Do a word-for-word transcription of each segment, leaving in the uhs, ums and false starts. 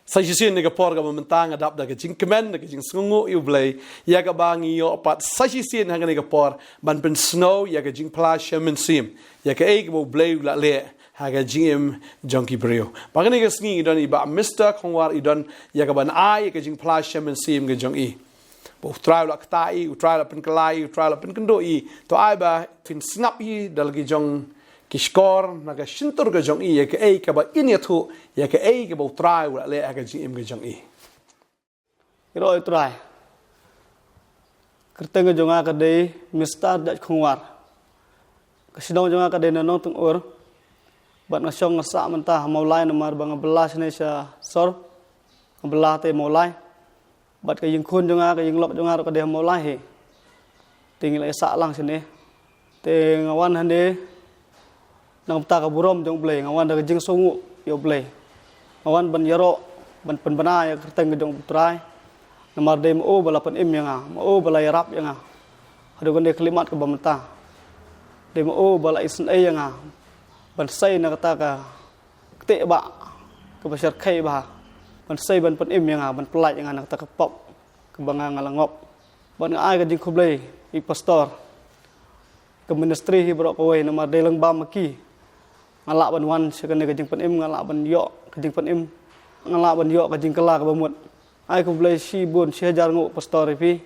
Sa shisien ha ka por kaba mynta nga dap da ka jingkmen, da ka jingsngewnguh ïa U Blei, ïa kaba ngi ïoh pat sa shisien ha kane ka por ban pynsngew ïa ka jingphla sha mynsiem ïa kaei kaba U Blei u la leh ha ka jingim jong ki briew. Ba kane ka sngi i don i Bah Mister Khongwar, i don ïa kaban ai ïa ka jingphla sha mynsiem ka jong i. Ba U Trai u la ktah i, U Trai u la pynkylla i, U Trai u la pynkynduh i. To ai ba phin sngap hi da la ki jong ki shkor na ka shyntur ka jong i ïa kaei kaba in ïathuh, ïa kaei kaba U Trai u la leh ha ka jingim ka jong i. Ïaroh ïa U Trai. Kyrteng ka jong nga ka dei Mister Jait Khongwar. Ka shnong jong nga ka dei na Nongtyngur. Bad nga shong nga sah mynta ha Mawlai namar ba nga bylla shane sha sor. Nga bylla te Mawlai. Bad ka ïingkhun jong nga, ka ïinglok jong nga ruh ka dei ha Mawlai hi. Te ngi la ïa sah lang shane. Te nga wan hangne na ka bynta ka burom jong U Blei, nga wan da ka jingsngewnguh ïa U Blei. Nga wan ban ïaroh, ban pynbna ïa ka kyrteng ka jong U Trai. Namar dei ma u ba la pynim ïa nga, ma u ba la ïarap ïa nga haduh kane ka khyllipmat kaba mynta. Dei ma u ba la isynei ïa nga ban sei na kata ka ktieh bah kaba shyrkhei bha, ban sei ban pynim ïa nga, ban pyllait ïa nga na kata ka pop kaba nga nga la ngop. Bad nga ai ka jingkhublei ïa i pastor, ka ministry hi baroh kawei, namar dei lyngba ma ki nga lah ban wan sha kane ka jingpynim, nga lah ban ïoh ka jingpynim, nga lah ban ïoh ka jingkylla kaba mut. Ai khublei shibun, shi hajar nguh pastor ïa phi,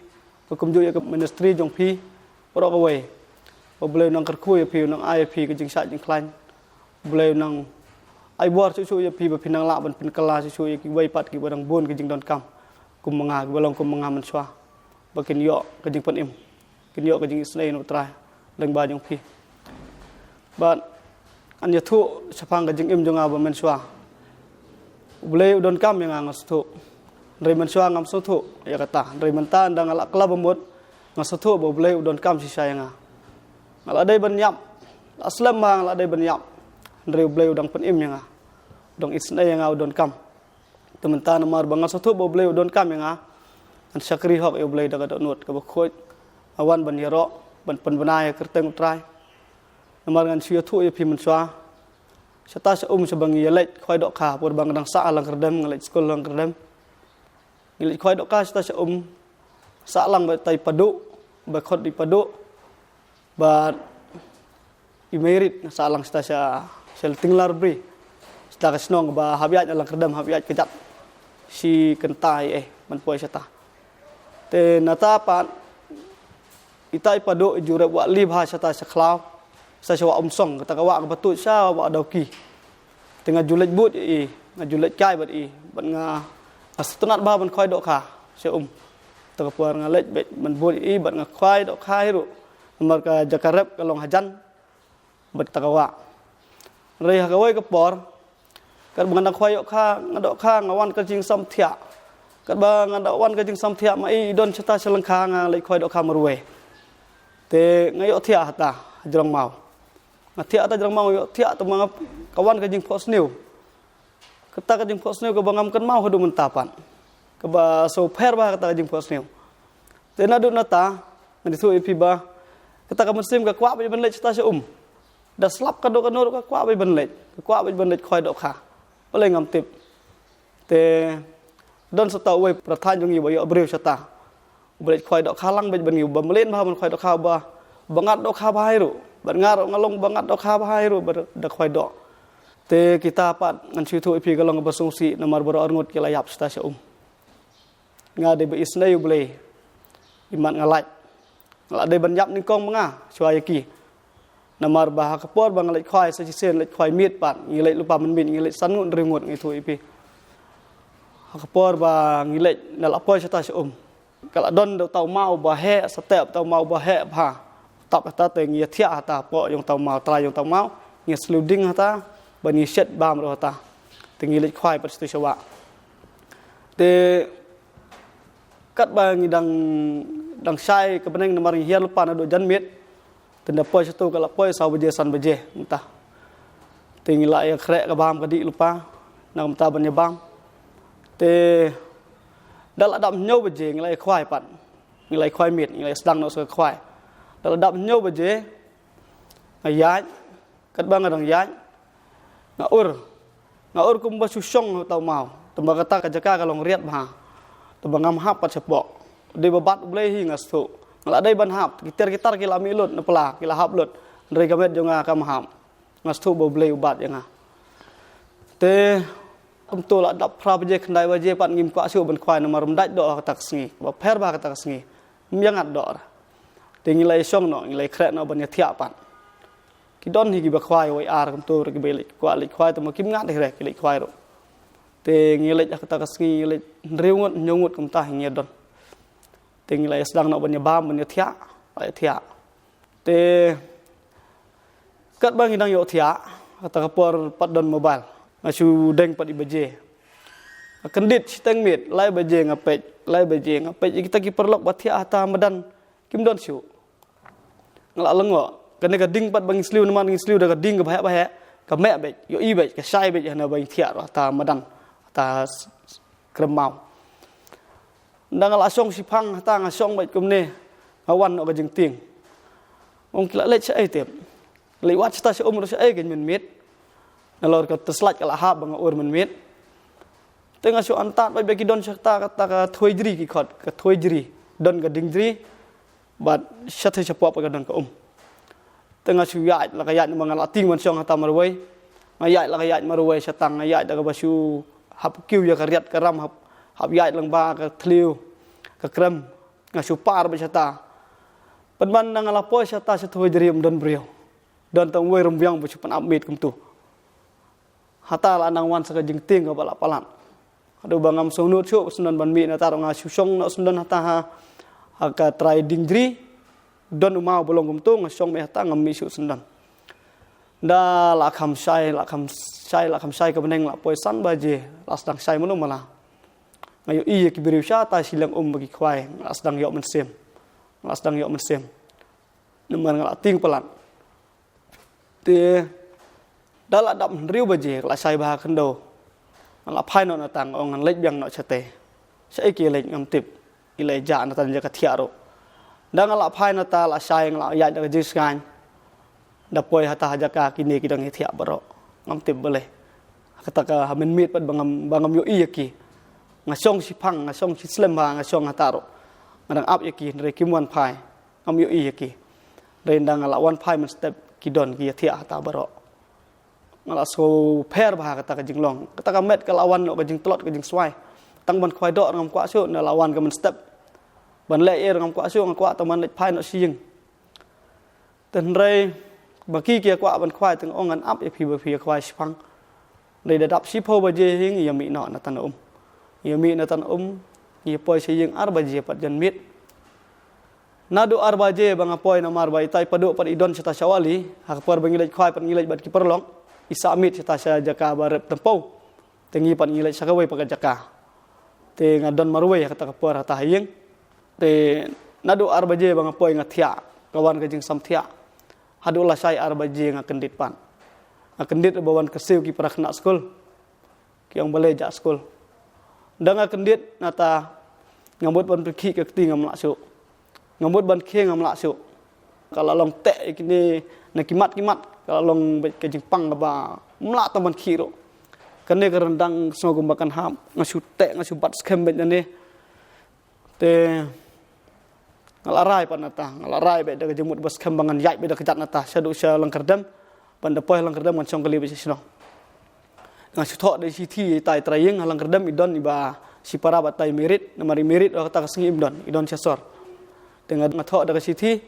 ba kumjuh ïa ka ministry jong phi baroh kawei. Ba U Blei u nang kyrkhu ïa phi, u nang ai ïa phi ka jingshad jingkhlaiñ. U Blei u nang ai bor shuh shuh ïa phi ba phin nang lah ban pynkylla shuh shuh ïa kiwei pat kiba dang bun ki jingdonkam kum ma nga, kiba long kum ma nga mynshuwa, ba kin ïoh ka jingpynim, kin ïoh ka jingisynei na U Trai lyngba jong phi. Bad ngan ïathuh shaphang ka jingim jong nga ba mynshuwa. U Blei u donkam ïa nga, nga sngewthuh. Hynrei mynshuwa ngam sngewthuh ïa kata. Hynrei mynta ynda nga la kylla ba mut, nga sngewthuh ba U Blei u donkam shisha ïa nga. Nga la dei ban ïap, la slem ma nga la dei ban ïap, hynrei U Blei u dang pynim ïa nga, u dang isynei ïa nga, u donkam. Te mynta namar ba nga sngewthuh ba U Blei u donkam ïa nga, ngan shakri hok ïa U Blei da ka dohnud kaba khuid. Nga wan ban ïaroh, ban pynbna ïa ka kyrteng U Trai. Namar ngan shu ïathuh ïa phi mynshuwa. Shata sha um shaba ngi ïaleit khwai dohkha, por ba nga dang sah ha Langkyrdem, nga leit skul Langkyrdem. Ngi leit khwai dohkha shata sha um. Sah lang bad tai Paduh, ba khot i Paduh. Bad i Mairit, nga sah lang shata sha, sha Tinglar Bri. Shata ka shnong ba hap ïaid na Langkyrdem, hap ïaid kjat. Shi kynta ïa eh ban poi shata. Te nata pat ita i Paduh i ju rep wah li bha shata sha khlaw, shata sha wah Umsong, kata ka wah kaba tuid sha wah Dawki. Te nga ju leit bud ïa i, nga ju leit kai bad i, bad nga, nga sngewtynnat bha ban khwai dohkha sha um. Kata ka por nga leit beit ban bud ïa i bad nga khwai dohkha hi ruh. Namar ka jaka rep ka long hajan bad kata ka wah. Hynrei ha kawei ka por, katba nga dang khwai dohkha, nga dohkha, nga wan ka jingsamthiah. Katba nga dang wan ka jingsamthiah ma i, i don shata sha lyngkha nga, leit khwai dohkha marwei. Te nga ïoh thiah hata ha jrong maw. Nga thiah hata jrong maw, ïoh thiah, te ma nga, ka wan ka jingphohsniew. Kata ka jingphohsniew kaba ngam kynmaw haduh mynta pat. Kaba sngewpher bha kata ka jingphohsniew. Te naduh nata, ngan ïathuh ïa phi ba kata ka mynsiem ka kwah beit ban leit shata sha um. Da slap ka doh kano ruh ka kwah beit ban leit. Ka kwah beit ban leit khwai dohkha. Balei ngam tip. Te don shata uwei pyrthan jong ngi ba ïoh briew shata. Ba leit khwai dohkha lang beit ban ngi, ba mlien bha ban khwai dohkha, ba, ba ngat dohkha bha hi ruh. Bad nga ruh nga long ba ngat dohkha bha hi ruh, ba da khwai doh. Te kita pat ngan shu ïathuh ïa phi ka long kaba sngewsih namar baroh arngut ki la ïap shata sha um. Nga dei ba isynei U Blei. Imat nga lait. Nga la dei ban ïap nyngkong ma nga shuwa ïa ki. Namar ba ha ka por ba nga leit khwai sa shisien, leit khwai miet pat, ngi leit lypa mynmiet, ngi leit san ngut hynriew ngut, ngi ïathuh ïa phi. Ha ka por ba ngi leit, nga la poi shata sha um. Ka la don da uta u maw ba heh, sa tep uta u maw ba heh bha. Tap hata te ngi ïathiah hata hapoh jong uta u maw, trai jong uta u maw. Ngi sliew ding hata, ba ngi shet bam ruh hata. Te ngi leit khwai pat shatu sha wah. Te katba ngi dang, dang shai ka bneng namar ngi hiar lypa naduh janmiet. Te ynda poi shatu ka la poi saw baje san baje mynta. Te ngi la ïa khreh ka bam ka dih lypa na ka bynta ban ïa bam. Te da la dap hynñiew baje ngi la ïa khwai pat. Ngi la ïa khwai miet, ngi la ïa sdang noh sa ka khwai. Da la dap hynñiew baje nga ïaid, katba nga dang ïaid, nga ur. Nga ur kumba shu shong uta u maw. Tang ba kata ka jaka ka long riat bha. Tang ba ngam hap pat shapoh. Dei ba bad U Blei hi nga sngewthuh. Nga la dei ban hap, ki tiar ki tar ki la mih lut na pla, ki la hap lut. Hynrei ka met jong nga kam hap. Nga sngewthuh ba U Blei u bat ïa nga. Te kumto la dap phra baje, khyndai baje pat ngim kwah shuh ban khwai namar ym dait doh kata ka sngi. Ba pher bha kata ka sngi. Ym ïa ngat doh. Te ngi la ïa shong noh, ngi la ïa khreh noh ban ïa thiah pat. Ki don hi kiba khwai wei ar kumto ruh, kiba leit kwah leit khwai, tang ba kim ngat hi re ki leit khwai ruh. Te ngi leit ha kata ka sngi, ngi leit hynriew ngut, hynñiew ngut kumta hi ngi don. Te ngi la ïa sdang noh ban ïa bam, ban ïa thiah, la ïa thiah. Te katba ngi dang ïoh thiah, kata ka por pat don mobile. Nga shu deng pat i baje. Nga kyndit shiteng miet, lai baje nga peit, lai baje nga peit. Ïa kita ki paralok ba thiah hata madan, kim don shuh. Nga la lyngngoh. Kane ka ding pat ba ngi sliew namar ngi sliew da ka ding kaba heh ba heh. Ka meh beit, ïohi beit, ka shai beit hana ba ngi thiah ruh hata madan, hata s-, s-, krem maw. Nda nga la shong shiphang hata nga shong beit kumne. Nga wan noh ka jingtieng. Ong ki la leit shaei tip. Leit wad shata sha um ruh shaei ka mynmiet. Nalor ka torchlight ka la hap ba nga ur mynmiet. Te nga shu antad beit ba ki don shata kata ka thwei jri ki khot, ka thwei jri. Don ka ding jri. Bad shathie shapoh pat ka don ka um. Te nga shu ïaid la ka ïaid namar nga la tieng ban shong hata marwei. Nga ïaid la ka ïaid marwei shatang, nga ïaid da kaba shu hap kiew ïa ka riat ka ram, hap, hap ïaid lang ba ka thliew, ka krem. Nga shu par beit shata. Pynban na nga la poi shata sha thwei jri ym don briew. Don tang uwei rymbiang ba shu pynap miet kumto. Hata la nang wan sa ka jingtieng kaba la palat. Haduh ba ngam sngewnud shuh syndon ban mih nata ruh nga shu shong noh syndon hata ha, ha ka trai ding jri. Don u maw ba long kumto nga shong mih hata ngam mih shuh syndon. Nda la kham shai, la kham shai, la kham shai ka bneng la poi san baje, la sdang shai mano mala. Nga ïohi ïa ki briew shata shiliang um ba ki khwai, nga la sdang ïoh mynsiem. Nga la sdang ïoh mynsiem. Namar nga la tieng palat. Te da la dap hynriew baje, ka la shai bha khyndew. Nga la phai noh nata, ong ngan leit biang noh shatei. Shaei ki leit ngam tip. I leit jah nata na jaka thiah ruh. Da nga la phai nata la shai, nga la ïaid da ka jingsngaiñ. Da poi hata ha jaka kine ki dang ïa thiah baroh. Ngam tip balei. Kata ka ha mynmiet pat ba ngam, ba ngam ïohi ïa ki. Nga shong shiphang, nga shong shi slem bha, nga shong hata ruh. Nga dang ap ïa ki, hynrei kim wan phai. Ngam ïohi ïa ki. Hynrei nda nga la wan phai mynstep ki don ki ïa thiah hata baroh. Nga la sngewpher bha kata ka jinglong. Kata ka met ka la wan noh ka jingtlot ka jingswai. Tang ban khwai doh ngam kwah shuh, nda la wan ka mynstep. Ban leh ei ngam kwah shuh, nga kwah tang ban leit phai noh sha ïing. Te hynrei ba ki ki ïa kwah ban khwai, te nga ong ngan ap ïa phi ba phi ïa khwai shiphang. Hynrei da dap shiphew baje hi ngi ïa mih noh nata na um. Ngi ïa mih nata na um, ngi ïa poi sha ïing ar baje pat janmiet. Naduh ar baje ba nga poi namar ba itai Paduh pat i don shata sha Wali, ha ka por ba ngi leit khwai pat ngi leit bad ki paralok, i sah miet shata sha jaka ba rep tympew. Te ngi pat ngi leit sha kawei pat ka jaka. Te nga don marwei ha kata ka por hata ha ïing. Te naduh ar baje ba nga poi nga thiah, ka wan ka jingsam thiah. Haduh la shai ar baje nga kyndit pat. Nga kyndit ba wan kyrsiew ki para khynnah skul. Ki ong balei jah skul. Da nga kyndit nata nga mut ban pynkhih ka kti ngam lah shuh. Nga mut ban khie ngam lah shuh. Ka la long teh ïa kine na ki mat ki mat. Ka la long beit ka jingpang kaba ym lah tang ban khih ruh. Kane ka ryndang sngew kumba kan hap. Nga shu teh, nga shu bat skhem beit nane. Te nga la rai pat nata, nga la rai beit da ka jingmut ba skhem ba ngan ïaid beit da ka kjat nata shaduh sha Lyngkyrdem. Ban da poi Lyngkyrdem ngan shong kali beit sha shnong. Nga shu thoh da shithi ïa itai trai ïing ha Lyngkyrdem i don iba shipara bad tai Mirit, namar i Mirit ha kata ka sngi im don, i don sha sor. Te nga, nga thoh da ka shithi,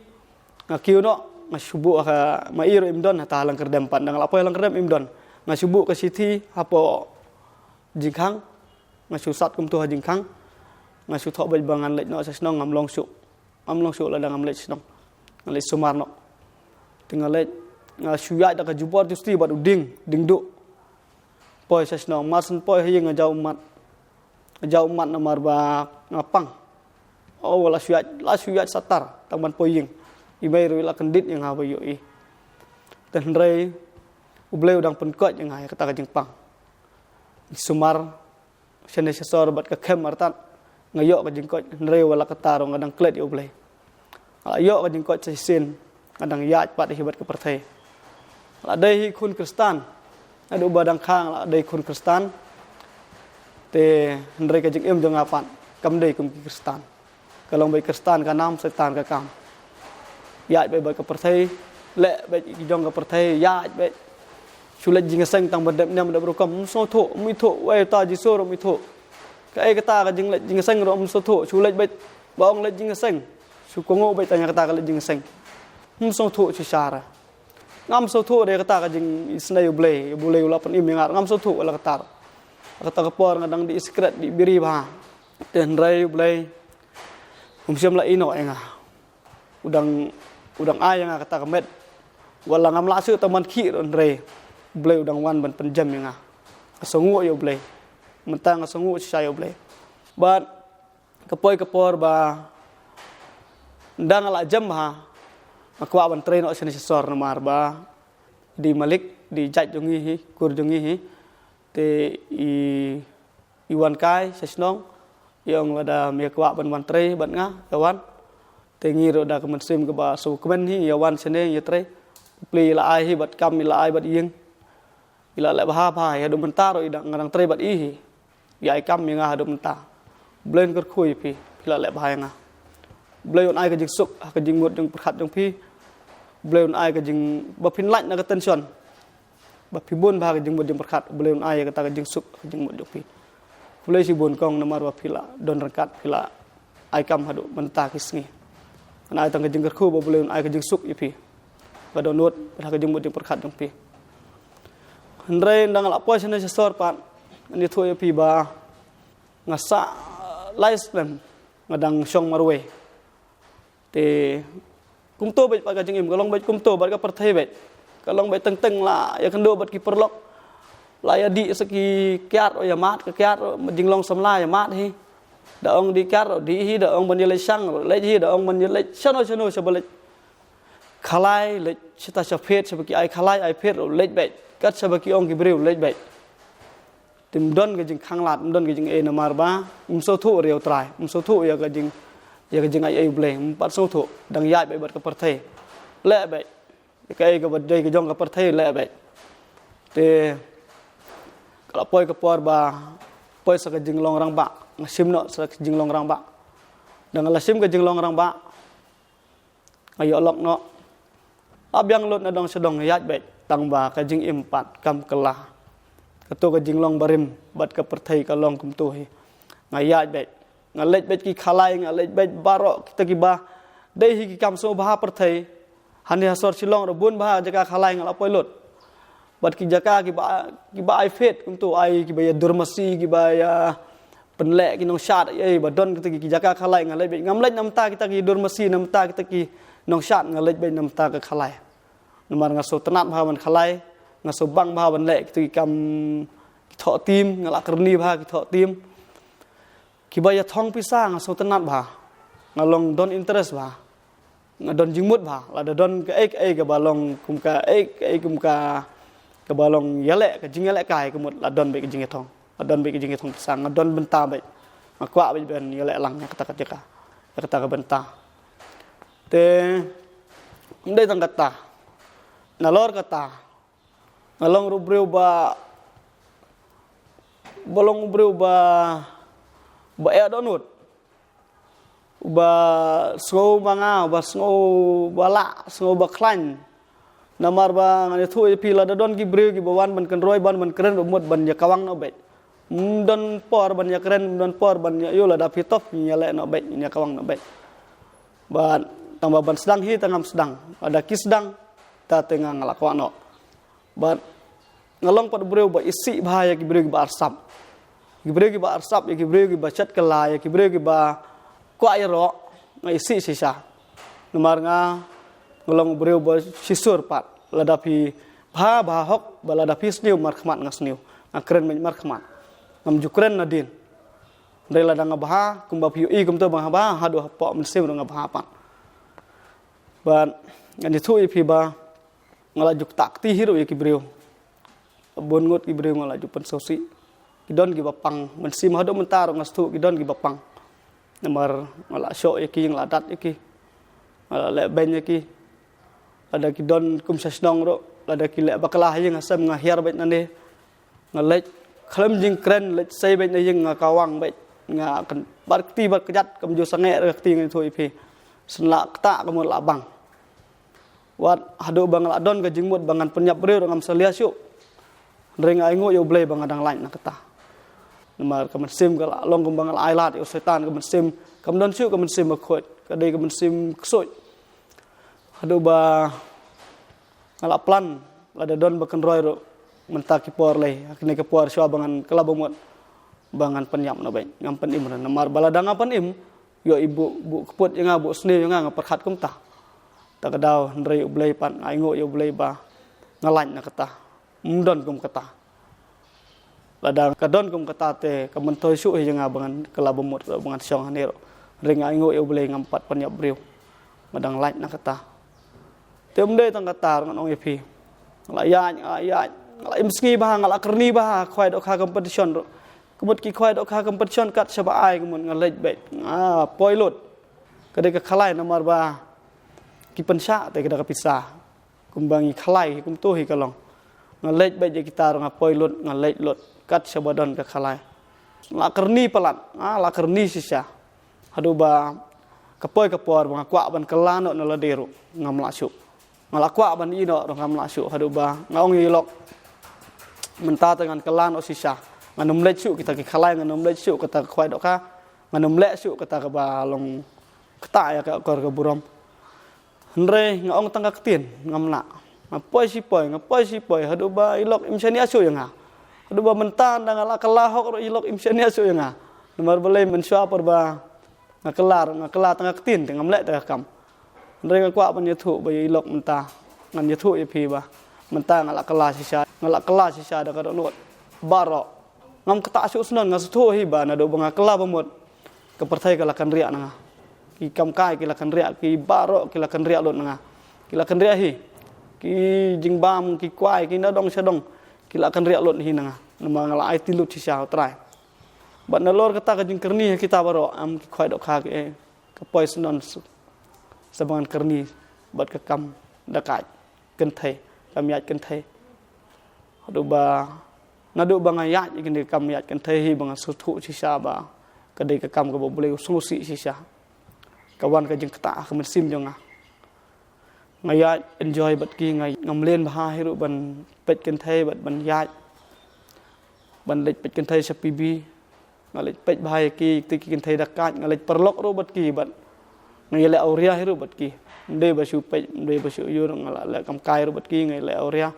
nga kiew noh, nga shu buh ha ka, ma i ruh im don hata ha Lyngkyrdem pat, da nga la poi Lyngkyrdem im don. Nga shu buh ka shithi hapoh jingkhang, nga shu sat kumto ha jingkhang. Nga shu thoh beit ba ngan leit noh sha shnong ngam long shuh. Ngam long shuh lada ngam leit shnong. Nga leit sumar noh. Te nga leit, nga shu ïaid da ka jubor justi bad u ding, ding duh. Poi sha shnong, mar shen poi ha ïing nga jaw ummat. Nga jaw ummat namar ba nga pang. Oh, la shu ïaid, la shu ïaid satar, tang ban poi ïing. I mei ruh i la kyndit ïa nga ba ïohi. Te hynrei U Blei u dang pynkoit ïa nga ïa kata ka jingpang. Sumar shane sha sor bad ka khem artat. Nga ïoh ka jingkoit, hynrei wat la katta ruh nga dang klet ïa U Blei. Nga la ïoh ka jingkoit sa shisien, nga dang ïaid pat hi bad ka pyrthei. Nga la dei hi khun Khristan. Naduh ba dang kha nga la dei khun Khristan. Te hynrei ka jingim jong nga pat kam dei kum ki Khristan. Ka long beit Khristan ka nam, Soitan ka kam. Ïaid beit bad ka pyrthei, leh beit ki jong ka pyrthei, ïaid beit. Shu leit jingïaseng tang ban dep niam dep rukom, ym sngewthuh, ym ithuh, wei ta Jisu ruh ym ithuh. Kaei kata ka jingleit jingïaseng ruh ym sngewthuh, shu leit beit ba ong leit jingïaseng. Shu kohnguh beit tang ïa kata ka leit jingïaseng. Ym sngewthuh shisha re. Ngam sngewthuh re kata ka jingisynei U Blei, U Blei u la pynim ïa nga, ngam sngewthuh la kata. Kata ka por nga dang dih sikret, dih biri bha. Te hynrei U Blei um shym la ïehnoh ïa nga. U dang, u dang ai ïa nga kata ka met. Wat la ngam lah shuh tang ban khih ruh hynrei U Blei u dang wan ban pynjem ïa nga. Nga sngewnguh ïa U Blei. Mynta nga sngewnguh shisha ïa U Blei. Bad ka poi ka por ba ynda nga la jem bha, nga kwah ban trei noh shane sha sor namar ba dei malik, dei jait jong ngi hi, kur jong ngi hi. Te i, i wan kai sha shnong, i ong lada me kwah ban wan trei bad nga, ïa wan. Te ngi ruh da ka mynsiem kaba sngewkmen hi, ïa wan shane ïa trei. Bapli i la ai hi bad kam i la ai bad ïing. I la leh bha bha ïa haduh mynta ruh i dang, nga dang trei bad i hi. I ai kam ïa nga haduh mynta. Blei un kyrkhu ïa phi, phi la leh bha ïa nga. Blei un ai ka jingsuk ha ka jingmut jingpyrkhat jong phi. Blei un ai ka jing, ba phin lait na ka tension. Ba phi bun bha ka jingmut jingpyrkhat, Blei un ai ïa kata ka jingsuk ha ka jingmut jong phi. Khublei shibun kong namar ba phi la don ryngkat, phi la ai kam haduh mynta ki sngi. Ngan ai tang ka jingkyrkhu ba Blei un ai ka jingsuk ïa phi. Ka dohnud bad ha ka jingmut jingpyrkhat jong phi. Hynrei ynda nga la poi shane sha sor pat, ngan ïathuh ïa phi ba nga sah lai snem nga dang shong marwei. Te kumto beit pat ka jingim, ka long beit kumto bad ka pyrthei beit. Ka long beit teng teng la ïakynduh bad ki paralok. La ïadih sa ki kiad, ïa mad ka kiad, jinglong samla ïa mad hi. Da ong dih kiad, dih hi, da ong ban ïaleit shang, leit hi, da ong ban ïaleit shano shano shaba leit. Khalai, leit shata sha phet, shaba ki ai khalai, ai phet, leit beit. Kat shaba ki ong ki briew, leit beit. Te ym don ka jingkhanglad, ym don ka jingeh namar ba ym sngewthuh ïa U Trai, ym sngewthuh ïa ka jing, ïa ka jingaiei U Blei, ym pat sngewthuh, dang ïaid beit bad ka pyrthei. Leh beit. Ïa kaei kaba dei ka jong ka pyrthei leh beit. Te ka la poi ka por ba poi sa ka jinglong rangbah, nga shim noh sa ka jinglong rangbah. Ynda nga la shim ka jinglong rangbah, nga ïoh lok noh. La biang lut na dong sha dong, ïaid beit, tang ba ka jingim pat kam kylla. Kato ka jinglong barim bad ka pyrthei ka long kumto hi. Nga ïaid beit, nga leit beit ki khalai, nga leit beit baroh kita kiba dei hi ki kam sngewbha pyrthei. Hangne ha sor Shillong ruh bun bha jaka khalai nga la poi lut. Bad ki jaka kiba, kiba ai phet kumto, ai kiba ïa dur masi, kiba ïa pynleh ki nongshad, ïa ba don kita ki jaka khalai nga leit beit. Ngam leit na bynta kita ki dur masi, na bynta kita ki nongshad, nga leit beit na bynta ka khalai. Namar nga sngewtynnat bha ban khalai, nga sngewbang bha ban leh kita ki kam ki thoh tim, nga la kyrni bha ki thoh tim. Kiba ïa thong pisa nga sngewtynnat bha. Nga long don interest bha. Nga don jingmut bha, lada don kaei kaei kaba long kum kaei kaei kum ka, kaba long ïaleh, ka jingïalehkai ka mut la don beit ka jingïathong. La don beit ka jingïathong pisa, nga don bynta beit. Nga kwah beit ban ïaleh lang ïa kata ka jaka, ïa kata ka bynta. Te ym dei tang kata. Nalor kata, nga long ruh briew ba, ba long briew ba, ba eh dohnud. Uba sngew ba nga, uba sngew ba lah, sngew ba khlaiñ. Namar ba ngan ïathuh ïa phi, lada don ki briew kiba wan ban kynroi, ban ban kren ruh mut ban ïa kawang noh beit. Ym don por ban ïa kren, ym don por ban ïa ïoh, lada phi top ïa leh noh beit, ïa kawang noh beit. Bad tang ba ban sdang hi tang ngam sdang. Lada ki sdang, ta te nga nga la kwah noh. Bad nga long pat briew ba isih bha ïa ki briew kiba arsap. Ki briew kiba arsap, ïa ki briew kiba shet kylla, ïa ki briew kiba kwah ïaroh, nga isih shisha. Namar nga, nga long briew ba shisur pat. Lada phi bha, bha hok, ba lada phi sniew markhmat nga sniew. Nga kren beit markhmat. Ngam ju kren nadien. Hynrei lada nga bha, kumba phi ïohi kumta ba nga bha, haduh hapoh mynsiem ruh nga bha pat. Bad ngan ïathuh ïa phi ba nga la ju ktah kti hi ruh ïa ki briew. Bun ngut ki briew nga la ju pynsngewsih. Ki don kiba pang, mynsiem haduh mynta ruh nga sngewthuh ki don kiba pang. Namar nga la shoh ïa ki, nga la dat ïa ki. Nga la leh beiñ ïa ki. Lada ki don kum sha shnong ruh, lada ki leh bakla ha ïing ha sem nga hiar beit nangne. Nga leit, Khlem jingkren leit sei beit na ïing nga kawang beit. Nga kan bar kti bar kjat kam ju sangeh ra kti ngan ïathuh ïa phi. Shen la kata ka mut la bang. Wat haduh ba nga la don ka jingmut ba ngan pynïap briew ruh ngam salia shuh. Hynrei nga ainguh ïa U Blei ba nga dang lait na kata. Namar ka mynsiem ka la long kumba nga la ai lad ïa u Soitan, ka mynsiem kam don shuh ka mynsiem bakhuid, ka dei ka mynsiem ksuid. Haduh ba nga la plan, lada don ba kynroi ruh mynta ki por lei, ha kane ka por shuwa ba ngan kylla ba mut ba ngan pynïap noh beit, ngam pynim ruh. Namar ba lada nga pynim, ïoh i buh, buh kput ïa nga, buh sniew ïa nga, nga pyrkhat kumta. Ta ka daw, hynrei U Blei pat, nga ainguh ïa U Blei ba nga lait na kata. Ym don kum kata. Lada ka don kum kata te ka myntoi shuh hi ïa nga ba ngan kylla ba mut ruh, ba ngan shong hangne ruh. Hynrei nga ainguh ïa U Blei ngam pat pynïap briew. Nga dang lait na kata. Te ym dei tang kata ruh ngan ong ïa phi. Nga la ïaid, nga la ïaid, nga la im sngi bha, nga la kyrni bha ha khwai dohkha competition ruh. Ka mut ki khwai dohkha competition kat shaba ai ka mut nga leit beit, nga poi lut. Ka dei ka khalai namar ba ki pynshah te ka da ka pisa. Kumba ngi khalai hi kumto hi ka long. Nga leit beit ïa kita ruh nga poi lut, nga leit lut. Kat shaba don ka khalai. La kyrni palat, nga la kyrni shisha. Haduh ba ka poi ka por ba nga kwah ban kylla noh na lade ruh ngam lah shuh. Nga la kwah ban ïeh noh ruh ngam lah shuh haduh ba nga ong ïa i lok. Mynta te ngan kylla noh shisha. Ngan ym leit shuh kita ki khalai, ngan ym leit shuh kata ka khwai dohkha. Ngan ym leh shuh kata kaba long kata ïa ka akor ka burom. Hynrei nga ong tang ka ktien, ngam lah. Nga poi shi poi, nga poi shi poi, haduh ba i lok im shaniah shuh ïa nga. Haduh ba mynta da nga la kylla hok ruh i lok im shaniah shuh ïa nga. Namar balei mynshuwa por ba nga kylla ruh, nga kylla tang ka ktien te ngam leh tang ka kam. Hynrei nga kwah ban ïathuh ba i lok mynta. Ngan ïathuh ïa phi ba mynta nga la kylla shisha, nga la kylla shisha da ka dohnud baroh. Ngam ktah shuh snon, nga sngewthuh hi ba naduh ba nga kylla ba mut ka pyrthei ka la kynriah na nga. Ki kam kai ki la kynriah, ki baroh ki la kynriah lut na nga. Ki la kynriah hi. Ki jingbam, ki kwai, ki nadong shadong ki la kynriah lut hi na nga. Namar nga la aiti lut shisha ha U Trai. Bad nalor kata ka jingkyrni ha kita baroh, em, ki khwai dohkha ki, eh, ka poi snon sa, sa ba ngan kyrni bad ka kam dakaid kynthei, kam ïaid kynthei. Haduh ba, naduh ba nga ïaid ïa kane ka kam ïaid kynthei hi ba nga sngewthuh shisha ba ka dei ka kam kaba U Blei u sngewsih shisha. Ka wan ka jingktah ha ka mynsiem jong nga. Nga ïaid enjoy bad ki, nga, ngam leh bha hi ruh ban peit kynthei bad ban ïaid. Ban leit peit kynthei sha P B. Nga leit peit bha ïa ki, kito ki kynthei dakaid, nga leit paralok ruh bad ki bad nga ïaleh awria hi ruh bad ki. Ym dei ba shu peit, ym dei ba shu ïoh ruh, nga la leh kam kai ruh bad ki, nga ïaleh awria.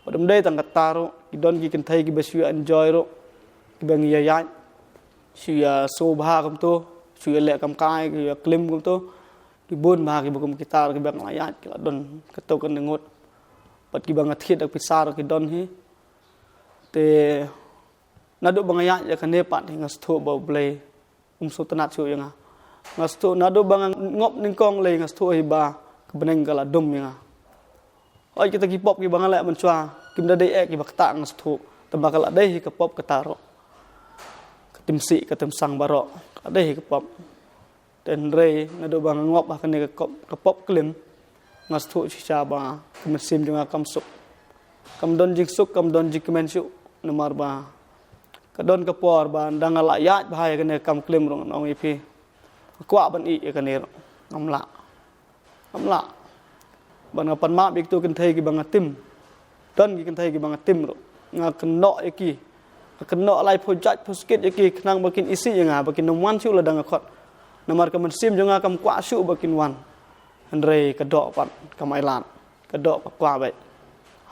Bad ym dei tang kata ruh, ki don ki kynthei kiba shu ïa enjoy ruh, kiba ngi ïa ïaid. Shu ïa sngewbha kumto, shu ïaleh kam kai, ki ïa klim kumto. Ki bun bha kiba kum kita ruh kiba nga la ïaid, ki la don kato ka ngut. Bad kiba nga thied da ka pisa ruh ki don hi. Te naduh ba nga ïaid ïa kane pat hi nga sngewthuh ba U Blei um sngewtynnat shuh ïa nga. Nga sngewthuh naduh ba nga ngop nyngkong lei nga sngewthuh hi ba ka bneng ka la dum ïa nga. Hooid kita ki pop kiba nga leh mynshuwa kim da dei eh kiba ktah nga sngewthuh. Tangba ka la dei hi ka pop kata ruh. Ka timsih ka timsang baroh. Ka la dei hi ka pop. Te hynrei naduh ba nga ngop ha kane ka pop, ka pop klim, nga sngewthuh shisha ba ka mynsiem jong nga kam suk. Kam don jingsuk, kam don jingkmen shuh, namar ba ka don ka por ba ynda nga la ïaid bha ïa kane ka kam klim ruh ngan ong ïa phi. Nga kwah ban ïeh ïa kane ruh. Ngam lah. Ngam lah. Ban nga pan map ïa kito kynthei kiba nga tim. Don ki kynthei kiba nga tim ruh. Nga kynnoh ïa ki. Nga kynnoh laiphew jait phew skit ïa ki khnang ba kin isih ïa nga, ba kin ym wan shuh lada nga khot. Namar ka mynsiem jong nga kam kwah shuh ba kin wan. Hynrei ka doh pat kam ailad. Ka doh ka kwah beit.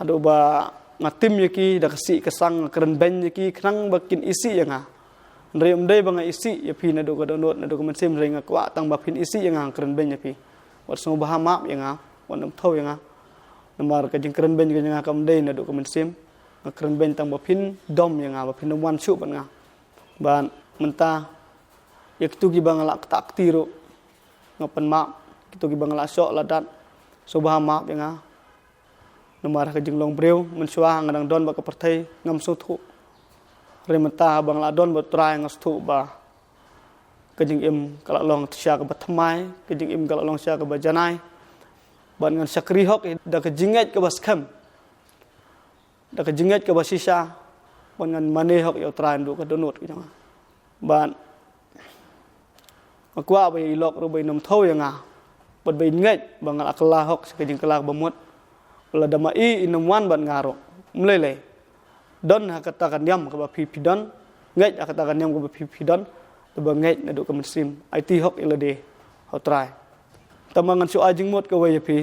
Haduh ba nga tim ïa ki da ka sih ka sang, nga kren beiñ ïa ki khnang ba kin isih ïa nga. Hynrei ym dei ba nga isih ïa phi naduh ka dohnud, naduh ka mynsiem, hynrei nga kwah tang ba phin isih ïa nga, nga kren beiñ ïa phi. Wat sngewbha map ïa nga, wat nym thew ïa nga. Namar ka jingkren beiñ ka jong nga kam dei naduh ka mynsiem. Nga kren beiñ tang ba phin dom ïa nga, ba phin nym wan shuh bad nga. Bad mynta ïa kito kiba nga la ktah kti ruh nga pan map, kito kiba nga la shoh la dat, sngewbha map ïa nga. Namar ha ka jinglong briew mynshuwa nga dang don bad ka pyrthei ngam sngewthuh. Hynrei mynta ba nga la don bad U Trai nga sngewthuh ba ka jingim ka la long shisha kaba thymmai, ka jingim ka la long shisha kaba janai. Bad ngan shakri hok da ka jingngeit kaba skhem, da ka jingngeit kaba shisha, Bad ngan mane hok ïa u Trai naduh ka dohnud ka jong nga. Bad nga kwah ba ïa i lok ruh ba in ym thew ïa nga. Bad ba in ngeit ba nga la kylla hok sha ka jingkylla kaba mut. Lada ma i in ym wan bad nga ruh, ym lei lei, don ha kata ka niam kaba phi phi don. Ngeit ha kata ka niam kaba phi phi don. Te ba ngeit naduh ka mynsiem, aiti hok ïa lade ha u Trai. Te ma ngan shu ai jingmut kawei ïa phi.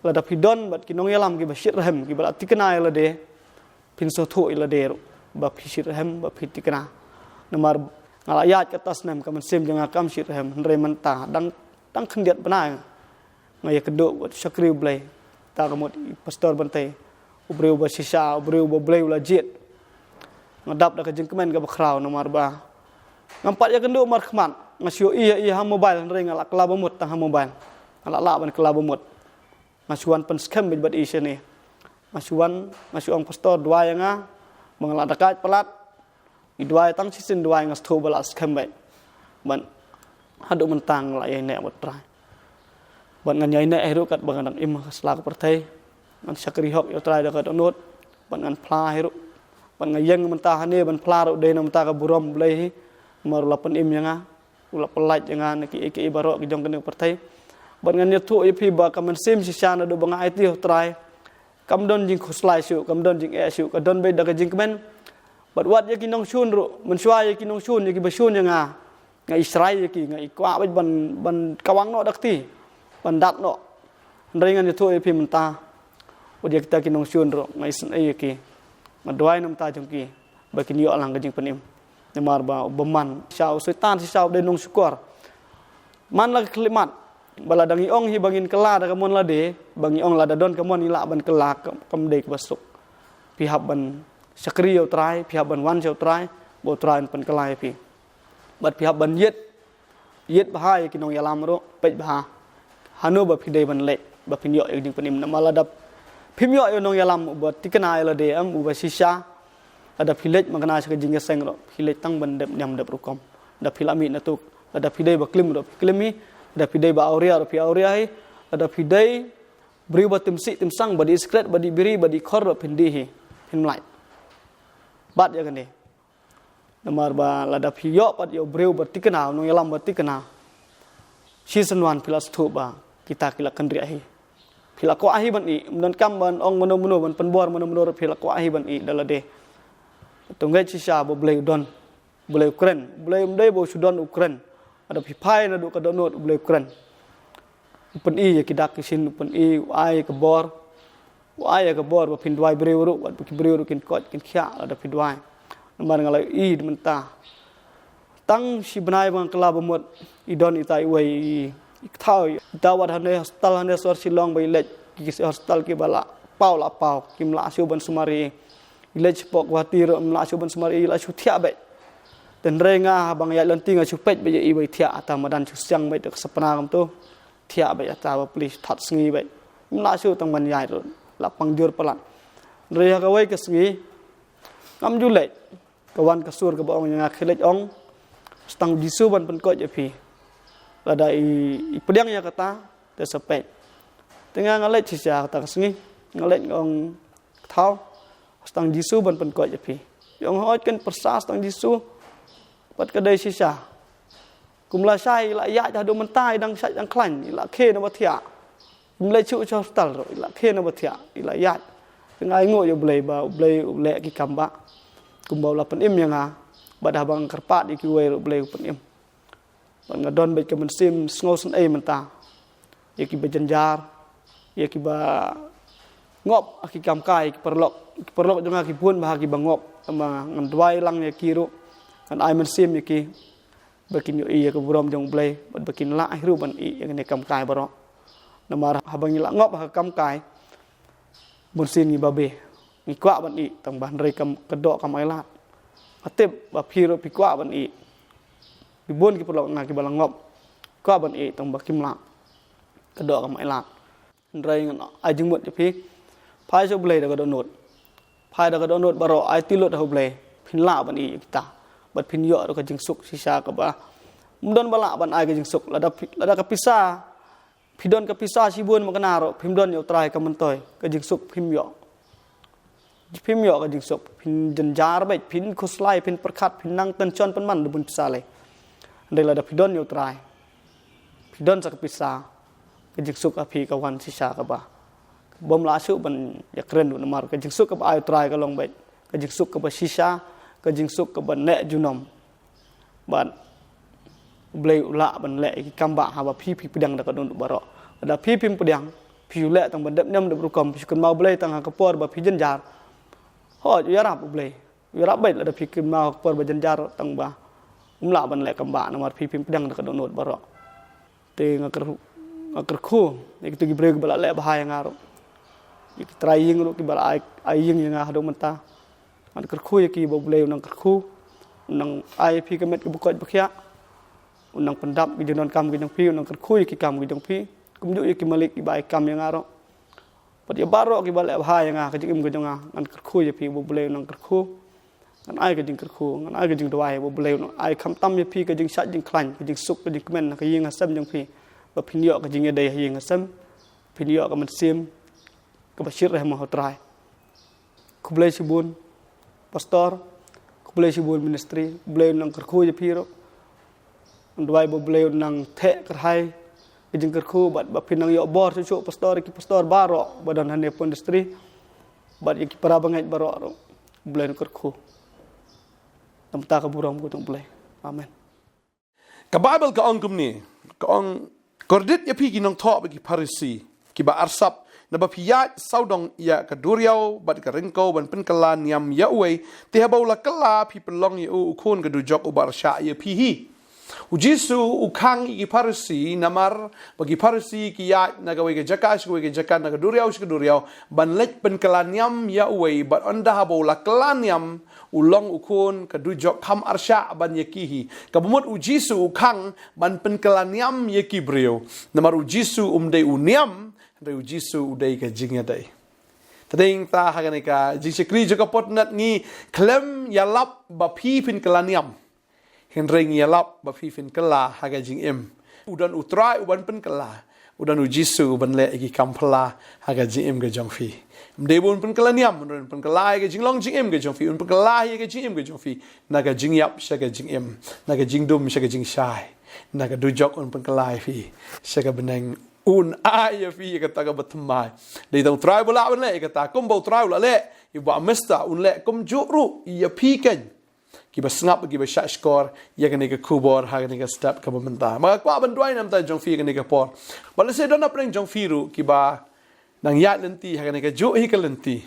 Lada phi don bad ki nongïalam kiba shitrhem, kiba la thikna ïa lade, phin sngewthuh ïa lade ruh ba phi shitrhem, ba phi thikna. Namar nga la ïaid kata snem ka mynsiem jong nga kam shitrhem, hynrei mynta dang, dang khyndiat bnai nga ïakynduh bad shakri U Blei. Ta ka mut i Pastor Bantei, u briew ba shisha, u briew ba U Blei u la jied. Nga dap da ka jingkmen kaba khraw namar ba ngam pat ïakynduh markhmat. Nga shu ïohi ïa i ha mobile, hynrei nga la kylla ba mut tang ha mobile. Nga la lah ban kylla ba mut. Nga shu wan pynskhem beit bad i shane. Nga shu wan, nga shu ong, Pastor, duwai ïa nga ba nga la dakaid palat. Ngi duwai tang shisien duwai, nga sngewthuh ba la skhem beit. Bad haduh mynta nga la ïaineh bad u Trai. Bad ngan ïaineh hi ruh katba nga dang im ha ka sla ka pyrthei. Ngan shakri hok ïa u Trai da ka dohnud. Bad ngan phla hi ruh. Bad nga ïeng mynta hangne ban phla ruh dei na bynta ka burom U Blei hi. Namar u la pynim ïa nga, u la pyllait ïa nga na kiei kiei baroh ki jong kane ka pyrthei. Bad ngan ïathuh ïa phi ba ka mynsiem shisha naduh ba nga aiti ha u Trai, kam don jingkhuslai shuh, kam don jingeh shuh, ka don beit da ka jingkmen. Bad wat ïa ki nongshun ruh, mynshuwa ïa ki nongshun, ïa kiba shun ïa nga, nga i shrai ïa ki, nga i kwah beit ban, ban kawang noh da kti, ban dat noh. Hynrei ngan ïathuh ïa phi mynta, wat ïa kita ki nongshun ruh nga isynei ïa ki. Nga duwai na bynta jong ki ba kin ïoh lang ka jingpynim. Namar ba u bymman shisha, u Soitan shisha u dei nongshukor. Man la ka khyllipmat ba lada ngi ong hi ba ngin kylla da ka mon lade, ba ngi ong lada don ka mon ngi lah ban kylla, kam, kam dei kaba suk. Phi hap ban shakri ïa u Trai, phi hap ban wan sha u Trai, ba u Trai un pynkylla ïa phi. Bad phi hap ban ïit, ïit bha ïa ki nongïalam ruh, peit bha hano ba phi dei ban leit ba phin ïoh ïa ka jingpynim. Namar lada phim ïoh ïa u nongïalam uba thikna ïa lade, em, uba shisha, lada phi leit makna sha ka jingïaseng ruh, phi leit tang ban dep niam dep rukom. Lada phi la mih natuk, lada phi dei ba klim ruh phi klim hi, lada phi dei ba awria ruh phi awria hi, lada phi dei briew ba tim sih tim sang, ba dih sikret, ba dih biri, ba dih khor ruh phin dih hi, phin mlait. Bad ïa kane, namar ba lada phi ïoh pat ïa u briew ba thikna, u nongïalam ba thikna, shisien wan phi la sngewthuh ba kita ki la kynriah hi. Phi la kwah hi ban ïeh, ym donkam ban ong mano mano, ban pynbor mano mano ruh, phi la kwah hi ban ïeh da lade. To ngeit shisha ba U Blei u don, U Blei u kren, U Blei um dei ba u shu don, u kren. Lada phi phai naduh ka dohnud, U Blei u kren. U pyni ïa ki dak ki shin, u pyni, u ai ïa ka bor. U ai ïa ka bor ba phin duwai briew ruh, wat ba ki briew ruh kin koit kin khiah lada phi duwai. Namar nga la ïohi mynta, tang shi bnai ba nga kylla ba mut, i don ita iwei i, i kthaw, ita wad hane hospital hane sor Shillong ba i leit, ki, ki hospital kiba la paw la paw, kim lah shuh ban sumar ïa i. I leit shapoh Guwahati ruh im lah shuh ban sumar ïa i, i la shu thiah beit. Te hynrei nga haba nga ïaid lynti nga shu peit beit ïa i ba i thiah, ata madan shu siang beit da ka sapna kumto. Thiah beit, ata ba pli shu that sngi beit. Im lah shuh tang ban ïaid ruh, la pang jur palat. Hynrei ha kawei ka sngi ngam ju leit. Ka wan ka sur kaba ong ïa nga, khie leit ong, sa tang u Jisu ban pynkoit ïa phi. Lada i, i pdiang ïa kata, te sa peit. Te nga nga leit shisha kata ka sngi, nga leit nga ong, kthaw, sa tang u Jisu ban pynkoit ïa phi. I ong, hooid, kan pyrsa sa tang u Jisu. Bad ka dei shisha. Kum lashai i la ïaid haduh mynta i dang shait dang khlaiñ, i la khie na ba thiah. Im leit shuh sha hospital ruh, i la khie na ba thiah, i la ïaid. Te nga ainguh ïa U Blei ba U Blei u leh ki kam ba, kumba u la pynim ïa nga. Bad haba nga kyrpad ïa kiwei ruh U Blei u pynim. Bad nga don beit ka mynsiem sngewsynei mynta ïa kiba jynjar, ïa kiba ngop ha ki kam kai, ki paralok, ki paralok jong nga ki bun bha kiba ngop. Te ma ngan duwai lang ïa ki ruh, ngan ai mynsiem ïa ki ba kin ïohi ïa ka burom jong U Blei, bad ba kin lah hi ruh ban ïeh ïa kane ka kam kai baroh. Namar haba ngi la ngop ha ka kam kai, bunsien ngi babe, ngi kwah ban ïeh, tang ba hynrei kam, ka doh kam ailad. Nga tip ba phi ruh phi kwah ban ïeh. Ki bun ki paralok nga kiba la ngop, kwah ban ïeh tang ba kim lah. Ka doh kam ailad. Hynrei ngan ai jingmut ïa phi, phai sha U Blei da ka dohnud. Phai da ka dohnud baroh, aiti lut ha U Blei, phin lah ban ïeh ïa kita. Bad phin ïoh ruh ka jingsuk shisha kaba ym don ba lah ban ai ka jingsuk. Lada phi, lada ka pisa, phi don ka pisa shibun makna ruh, phim don ïa U Trai ka myntoi, ka jingsuk phim ïoh. Phim ïoh ka jingsuk, phin jynjar beit, phin khuslai, phin pyrkhat, phin nang tension pynban da bun pisa lei. Hynrei lada phi don ïa U Trai, phi don sa ka pisa, ka jingsuk ha phi ka wan shisha kaba bym lah shuh ban ïakren ruh, namar ka jingsuk kaba ai U Trai ka long beit ka jingsuk kaba shisha, ka jingsuk kaba neh junom. Bad U Blei u lah ban leh ïa ki kam ba haba phi, phi pdiang da ka dohnud baroh. Lada phi phim pdiang, phi leh tang ban dep niam dep rukom, phi kynmaw U Blei tang ha ka por ba phi jynjar. Hooid, u ïarap U Blei. U ïarap beit lada phi kynmaw ha ka por ba jynjar tang ba um lah ban leh kam ba, namar phi phim pdiang da ka dohnud baroh. Te nga kyrkhu, nga kyrkhu ïa kito ki briew kiba la leh bha ïa nga ruh, ïa ki trai ïing ruh kiba la ai, ai ïing ïa nga haduh mynta. Ngan kyrkhu ïa ki ba U Blei u nang kyrkhu, u nang ai ïa phi ka met kaba koit ba khiah, u nang pyndap ki jingdonkam ki jong phi, u nang kyrkhu ïa ki kam ki jong phi, kumjuh ïa ki malik kiba ai kam ïa nga ruh. Bad ïa baroh kiba leh bha ïa nga, ka jingim ka jong nga, ngan kyrkhu ïa phi ba U Blei u nang kyrkhu. Ngan ai ka jingkyrkhu, ngan ai ka jingduwai ba U Blei u nang ai khamtam ïa phi ka jingshait jingkhlaiñ, ka jingsuk ka jingkmen ha ka ïing ha sem jong phi, ba phin ïoh ka jingïadei ha ïing ha sem, phin ïoh ka mynsiem kaba shyrkhei ha U Trai. Khublei shibun pastor, khublei shibun ministry, U Blei u nang kyrkhu ïa phi ruh. Ngan duwai ba U Blei u nang theh kyrhai ka jingkyrkhu bad ba phin nang ïoh bor shuh shuh pastor, ïa ki pastor baroh ba don hangne ha ministry, bad ïa ki para bangeit baroh ruh, U Blei u nang kyrkhu. Namar ka burom ka jong U Blei. Amen. Ka Baibl ka ong kumne, ka ong, kordit ïa phi ki nongthoh bad ki Pharisi kiba arsap, naba phi ïaid sawdong ïa ka duriaw bad ka ryngkew ban pynkylla niam ïa uwei, te haba u la kylla phi pynlong ïa u u khun ka dujok uba rshah ïa phi hi. U Jisu u khang ïa ki Pharisi namar ba ki Pharisi ki ïaid na kawei ka jaka sha kawei ka jaka, na ka duriaw sha ka duriaw, ban leit pynkylla niam ïa uwei, bad ynda haba u la kylla niam, u long u khun ka dujok, kham arshah ban ïa ki hi. Kaba mut u Jisu u khang ban pynkylla niam ïa ki briew. Namar u Jisu um dei u niam, hynrei u Jisu u dei ka jingïadei. Te dei nangta ha kane ka jingshakri jong ka por tnat ngi khlem ïalap ba phi phin kylla niam, hynrei ngi ïalap ba phi phin kylla ha ka jingim. U don U Trai uban pynkylla, u don u Jisu uban leh ïa ki kam phylla ha ka jingim ka jong phi. Ym dei ba un pynkylla niam, hynrei un pynkylla ïa ka jinglong jingim ka jong phi, un pynkylla ïa ka jingim ka jong phi, na ka jingïap sha ka jingim, na ka jingdum sha ka jingshai, na ka dujok un pynkylla ïa phi sha ka bneng. Un ai ïa phi ïa kata kaba thymmai. Dei tang U Trai ba lah ban leh ïa kata, kumba U Trai u la leh ïa u Bah Mister, un leh kumjuh ruh ïa phi keiñ, kiba sngap, kiba shahshkor ïa kane ka khubor ha kane ka step kaba mynta. Ba nga kwah ban duwai na ka bynta jong phi ha kane ka por. Ba lehse don na pdeng jong phi ruh kiba nang ïaid lynti ha kane kajuh hi ka lynti.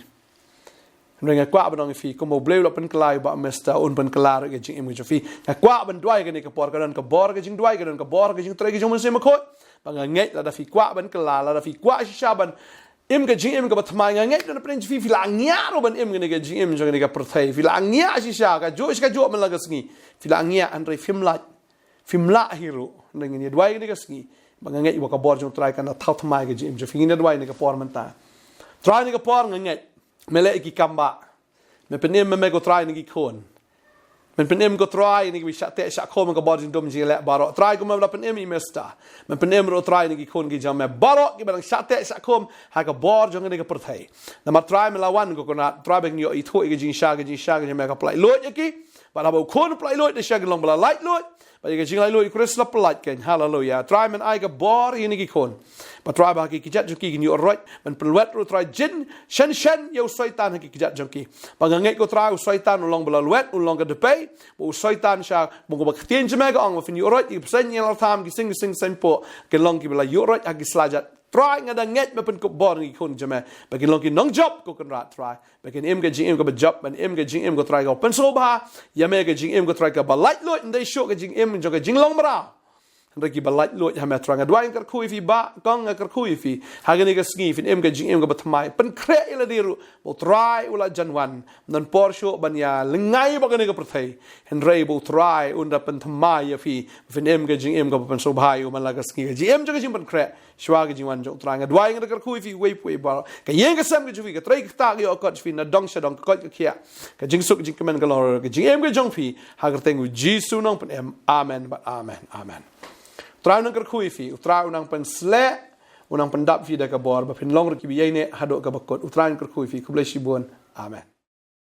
Hynrei nga kwah ban ong ïa phi, kumba U Blei u la pynkylla ïa u Bah Mister, un pynkylla ruh ïa ka jingim ka jong phi. Nga kwah ban duwai ha kane ka por, ka don ka bor ka jingduwai, ka don ka bor ka jingtrei ka jong u Mynsiem Bakhuid. Ba nga ngeit lada phi kwah ban kylla, lada phi kwah shisha ban im ka jingim kaba thymmai, nga ngeit na pdeng jong phi, phi la ngiah ruh ban im kane ka jingim jong kane ka pyrthei. Phi la ngiah shisha kajuh sha kajuh man la ka sngi. Phi la ngiah, hynrei phim lait, phim lah hi ruh. Hynrei ngin ïa duwai kane ka sngi ba nga ngeit ba ka bor jong U Trai kan da thaw thymmai ka jingim jong phi. Ngin ïa duwai kane ka por mynta. Trai, kane ka por nga ngeit me leh ïa ki kam ba Me pynim me, me ko Trai na ki khun. Men pynim ko Trai na ki ba shah teh shah khum ka bor jingdum jingïaleh baroh. Trai, kumba la pynim ïa i Mister, men pynim ruh Trai na ki khun ki jong me baroh kiba dang shah teh shah khum ha ka bor jong kane ka pyrthei. Namar Trai, me la wan ko Kynrad Trai ba kin ïoh ithuh ïa ka jingshisha, ka jingshisha ka jong me ka pyllait luid ïa ki. Bad haba u khun u pyllait luid, da shisha kin long ba la lait luid. Bad ïa ka jinglaitluid u Khrist la pyllait keiñ. Haleluya. Trai, men ai ka bor ïa kine ki khun. Bad Trai, ba ha ki kjat jong ki kin ïoh roit ban pynlwet ruh Trai jin shen shen ïa u Soitan ha ki kjat jong ki. Ba nga ngeit ko Trai, u Soitan u long ba la lwet, u long ka dpei. Ba u Soitan sha bun ko ba ktien jong me ka ong ba phin ïoh roit ïa ki bseiñ ïa la tham, ki sing ki sing seiñ poh, kin long kiba la ïoh roit ha ki sla jait. Trai, nga da ngeit me pynkup bor ïa ki khun jong me ba kin long ki nongjop ko Kynrad Trai. Ba kin im ka jingim kaba jop, ban im ka jingim ko Trai kaba pynsngewbha ïa me, ka jingim ko Trai kaba laitluid, ym dei shuh ka jingim jong ka jinglong mraw, hynrei kiba laitluid ha me Trai. Nga duwai, nga kyrkhu ïa phi Bah, kong, nga kyrkhu ïa phi ha kane ka sngi, phin im ka jingim kaba thymmai. Pynkhreh ïa lade ruh ba u Trai u la jan wan, ym don por shuh ban ïa lyngngai bad kane ka pyrthei, hynrei ba u Trai un da pynthymmai ïa phi, phin im ka jingim kaba pynsngewbha ïa u man la ka sngi. Ka jingim jong ka jingpynkhreh shuwa ka jingwan jong u Trai. Nga duwai, nga da kyrkhu ïa phi uwei pa uwei baroh. Ka ïing ka sem ka jong phi, ka trei ka ktah ka ïoh kot jong phi, na dong sha dong, ka koit ka khiah, ka jingsuk ka jingkmen ka long ka jingim ka jong phi, ha ka kyrteng u Jisu u nongpynim. Amen bad amen. Amen. U Trai u nang kyrkhu ïa phi, u Trai u nang pynsleh, u nang pyndap phi da ka bor ba phin long ruh kiba ïaineh haduh kaba kut. U Trai u nang kyrkhu ïa phi. Khublei shibun. Amen.